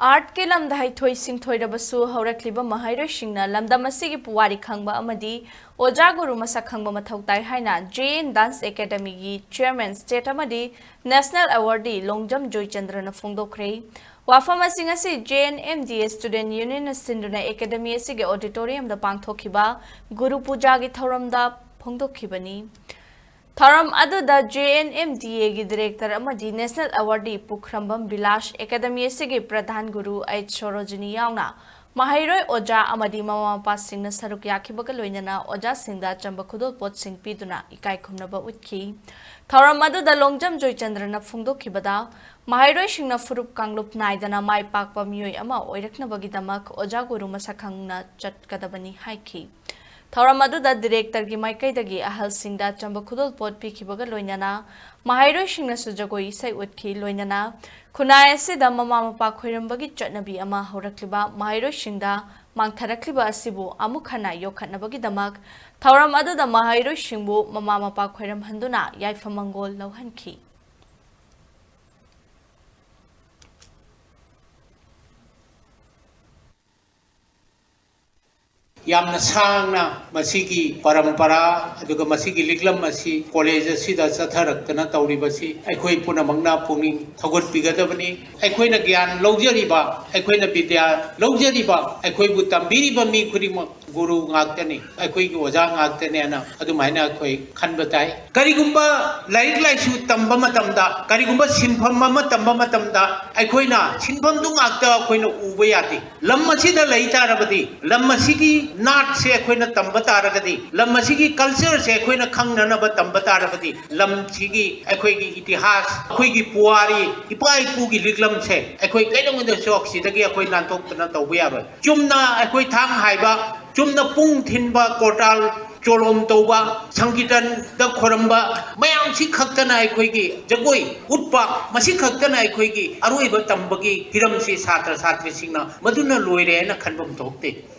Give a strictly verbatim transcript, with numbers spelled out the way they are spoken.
ꯑꯥꯔꯠꯀꯤ ꯂꯝꯗ ꯍꯩꯊꯣꯏ ꯁꯤꯡꯊꯣꯏꯔꯕꯁꯨ ꯍꯧꯔꯛꯂꯤꯕ ꯃꯍꯩꯔꯣꯏꯁꯤꯡꯅ ꯂꯝꯗꯝ ꯑꯁꯤꯒꯤ ꯄꯨꯋꯥꯔꯤ ꯈꯪꯕ ꯑꯃꯗꯤ ꯑꯣꯖꯥ ꯒꯨꯔꯨ ꯃꯁꯛ ꯈꯪꯕ ꯃꯊꯧ ꯇꯥꯏ ꯍꯥꯏꯅ ꯖꯦ ꯑꯦꯟ ꯗꯥꯟꯁ ꯑꯦꯀꯥꯗꯃꯤꯒꯤ ꯆꯤꯌꯔꯃꯦꯟ ꯁ꯭ꯇꯦꯠ ꯑꯃꯗꯤ ꯅꯦꯁꯅꯦꯜ ꯑꯦꯋꯥꯔꯗꯤ ꯂꯣꯡꯖꯝ ꯖꯣꯏꯆꯟꯗ꯭ꯔꯅ ꯐꯣꯡꯗꯣꯛꯈ꯭ꯔꯦ꯫ ꯋꯥꯐꯝ ꯑꯁꯤꯡ ꯑꯁꯤ J N M D A student ꯌꯨꯅꯤꯌꯟꯅ ꯁꯤꯟꯗꯨꯅ ꯑꯦꯀꯥꯗꯃꯤ ꯑꯁꯤꯒꯤ ꯑꯣꯗꯤꯇꯣꯔꯤꯌꯝꯗ ꯄꯥꯡꯊꯣꯛꯈꯤꯕ ꯒꯨꯔꯨ ꯄꯨꯖꯥꯒꯤ ꯊꯧꯔꯝꯗ ꯐꯣꯡꯗꯣꯛꯈꯤꯕꯅꯤ꯫ ꯊꯧꯔꯝ ꯑꯗꯨꯗ ꯖꯦ ꯑꯦꯟ ꯑꯦꯝ ꯗꯤ ꯑꯦꯒꯤ ꯗꯤꯔꯦꯛꯇꯔ ꯑꯃꯗꯤ ꯅꯦꯁꯅꯦꯜ ꯑꯦꯋꯥꯔꯗꯤ ꯄꯨꯈ꯭ꯔꯝꯕꯝ ꯕꯤꯂꯥꯁ, ꯑꯦꯀꯥꯗꯃꯤ ꯑꯁꯤꯒꯤ ꯄ꯭ꯔꯙꯥꯟ ꯒꯨꯔꯨ ꯑꯩꯆ ꯁꯣꯔꯣꯖꯤꯅꯤ ꯌꯥꯎꯅ ꯃꯍꯩꯔꯣꯏ, ꯑꯣꯖꯥ ꯑꯃꯗꯤ ꯃꯃꯥ ꯃꯄꯥꯁꯤꯡꯅ ꯁꯔꯨꯛ ꯌꯥꯈꯤꯕꯒ ꯂꯣꯏꯅꯅ ꯑꯣꯖꯥꯁꯤꯡꯗ ꯑꯆꯝꯕ ꯈꯨꯗꯣꯜꯄꯣꯠꯁꯤꯡ ꯄꯤꯗꯨꯅ ꯏꯀꯥꯏ ꯈꯨꯝꯅꯕ ꯎꯠꯈꯤ꯫ ꯊꯧꯔꯝ ꯑꯗꯨꯗ ꯂꯣꯡꯖꯝ ꯖꯣꯏꯆꯟꯗ꯭ꯔꯅ ꯐꯣꯡꯗꯣꯛꯈꯤꯕꯗ, ꯃꯍꯩꯔꯣꯏꯁꯤꯡꯅ ꯐꯨꯔꯨꯞ ꯀꯥꯡꯂꯨꯞ ꯅꯥꯏꯗꯅ ꯃꯥꯏ ꯄꯥꯛꯄ ꯃꯤꯑꯣꯏ ꯑꯃ ꯑꯣꯏꯔꯛꯅꯕꯒꯤꯗꯃꯛ ꯑꯣꯖꯥ ꯒꯨꯔꯨ ꯃꯁꯛ ꯈꯪꯅ ꯆꯠꯀꯗꯕꯅꯤ ꯍꯥꯏꯈꯤ꯫ ꯊꯧꯔꯝ ꯑꯗꯨꯗ ꯗꯤꯔꯦꯛꯇꯔꯒꯤ ꯃꯥꯏꯀꯩꯗꯒꯤ ꯑꯍꯜꯁꯤꯡꯗ ꯑꯆꯝꯕ ꯈꯨꯗꯣꯜꯄꯣꯠ ꯄꯤꯈꯤꯕꯒ ꯂꯣꯏꯅꯅ ꯃꯍꯩꯔꯣꯏꯁꯤꯡꯅꯁꯨ ꯖꯒꯣꯏ ꯏꯁꯩ ꯎꯠꯈꯤ꯫ ꯂꯣꯏꯅꯅ ꯈꯨꯟꯅꯥꯏ ꯑꯁꯤꯗ ꯃꯃꯥ ꯃꯄꯥ ꯈꯣꯏꯔꯝꯕꯒꯤ ꯆꯠꯅꯕꯤ ꯑꯃ ꯍꯧꯔꯛꯂꯤꯕ ꯃꯍꯩꯔꯣꯏꯁꯤꯡꯗ ꯃꯥꯡꯊꯔꯛꯂꯤꯕ ꯑꯁꯤꯕꯨ ꯑꯃꯨꯛ ꯍꯟꯅ ꯌꯣꯛꯈꯠꯅꯕꯒꯤꯗꯃꯛ ꯊꯧꯔꯝ ꯑꯗꯨꯗ ꯃꯍꯩꯔꯣꯏꯁꯤꯡꯕꯨ ꯃꯃꯥ ꯃꯄꯥ ꯈꯣꯏꯔꯝꯍꯟꯗꯨꯅ ꯌꯥꯏꯐ ꯃꯪꯒꯣꯜ ꯂꯧꯍꯟꯈꯤ꯫ ꯌꯥꯝꯅ ꯁꯥꯡꯅ ꯃꯁꯤꯒꯤ ꯄꯔꯝꯄꯔꯥ ꯑꯗꯨꯒ ꯃꯁꯤꯒꯤ ꯂꯤꯛꯂꯝ ꯑꯁꯤ ꯀꯣꯂꯦꯖ ꯑꯁꯤꯗ ꯆꯠꯊꯔꯛꯇꯅ ꯇꯧꯔꯤꯕꯁꯤ ꯑꯩꯈꯣꯏ ꯄꯨꯝꯅꯃꯛꯅ ꯄꯨꯛꯅꯤꯡ ꯊꯧꯒꯠꯄꯤꯒꯗꯕꯅꯤ꯫ ꯑꯩꯈꯣꯏꯅ ꯒ꯭ꯌꯥꯟ ꯂꯧꯖꯔꯤꯕ, ꯑꯩꯈꯣꯏꯅ ꯕꯤꯗ꯭ꯌꯥ ꯂꯧꯖꯔꯤꯕ, ꯑꯩꯈꯣꯏꯕꯨ ꯇꯝꯕꯤꯔꯤꯕ ꯃꯤ ꯈꯨꯗꯤꯡꯃꯛ ꯒꯨꯔꯨ ꯉꯥꯛꯇꯅꯤ, ꯑꯩꯈꯣꯏꯒꯤ ꯑꯣꯖꯥ ꯉꯥꯛꯇꯅꯦꯅ ꯑꯗꯨꯃꯥꯏꯅ ꯑꯩꯈꯣꯏ ꯈꯟꯕ ꯇꯥꯏ꯫ ꯀꯔꯤꯒꯨꯝꯕ ꯂꯥꯏꯔꯤꯛ ꯂꯥꯏꯁꯨ ꯇꯝꯕ ꯃꯇꯝꯗ, ꯀꯔꯤꯒꯨꯝꯕ ꯁꯤꯟꯐꯝ ꯑꯃ ꯇꯝꯕ ꯃꯇꯝꯗ ꯑꯩꯈꯣꯏꯅ ꯁꯤꯟꯐꯝꯗꯨ ꯉꯥꯛꯇ ꯑꯩꯈꯣꯏꯅ ꯎꯕ ꯌꯥꯗꯦ꯫ ꯂꯝ ꯑꯁꯤꯗ ꯂꯩ ꯇꯥꯔꯕꯗꯤ, ꯂꯝ ꯑꯁꯤꯒꯤ ꯅꯥꯠꯁꯦ ꯑꯩꯈꯣꯏꯅ ꯇꯝꯕ ꯇꯥꯔꯒꯗꯤ, ꯂꯝ ꯑꯁꯤꯒꯤ ꯀꯜꯆꯔꯁꯦ ꯑꯩꯈꯣꯏꯅ ꯈꯪꯅꯅꯕ ꯇꯝꯕ ꯇꯥꯔꯕꯗꯤ, ꯂꯝꯁꯤꯒꯤ ꯑꯩꯈꯣꯏꯒꯤ ꯏꯇꯤꯍꯥꯁ, ꯑꯩꯈꯣꯏꯒꯤ ꯄꯨꯋꯥꯔꯤ, ꯏꯄꯥ ꯏꯄꯨꯒꯤ ꯂꯤꯛꯂꯝꯁꯦ ꯑꯩꯈꯣꯏ ꯀꯩꯗꯧꯉꯩꯗꯁꯨ ꯁꯤꯗꯒꯤ ꯑꯩꯈꯣꯏ ꯅꯥꯟꯊꯣꯛꯇꯅ ꯇꯧꯕ ꯌꯥꯔꯣꯏ꯫ ꯆꯨꯝꯅ ꯑꯩꯈꯣꯏ ꯊꯥꯡ ꯍꯥꯏꯕ, ꯆꯨꯝꯅ ꯄꯨꯡ ꯊꯤꯟꯕ, ꯀꯣꯔꯇꯥꯜ ꯆꯣꯂꯣꯝ ꯇꯧꯕ, ꯁꯪꯀꯤꯔꯇꯟꯗ ꯈꯣꯏꯔꯝꯕ, ꯃꯌꯥꯝꯁꯤ ꯈꯛꯇꯅ ꯑꯩꯈꯣꯏꯒꯤ ꯖꯒꯣꯏ ꯎꯠꯄ, ꯃꯁꯤ ꯈꯛꯇꯅ ꯑꯩꯈꯣꯏꯒꯤ ꯑꯔꯣꯏꯕ ꯇꯝꯕꯒꯤ ꯍꯤꯔꯝꯁꯤ ꯁꯥꯇ꯭ꯔ ꯁꯥꯇ꯭ꯔꯤꯁꯤꯡꯅ ꯃꯗꯨꯅ ꯂꯣꯏꯔꯦ ꯍꯥꯏꯅ ꯈꯟꯐꯝ ꯊꯣꯛꯇꯦ꯫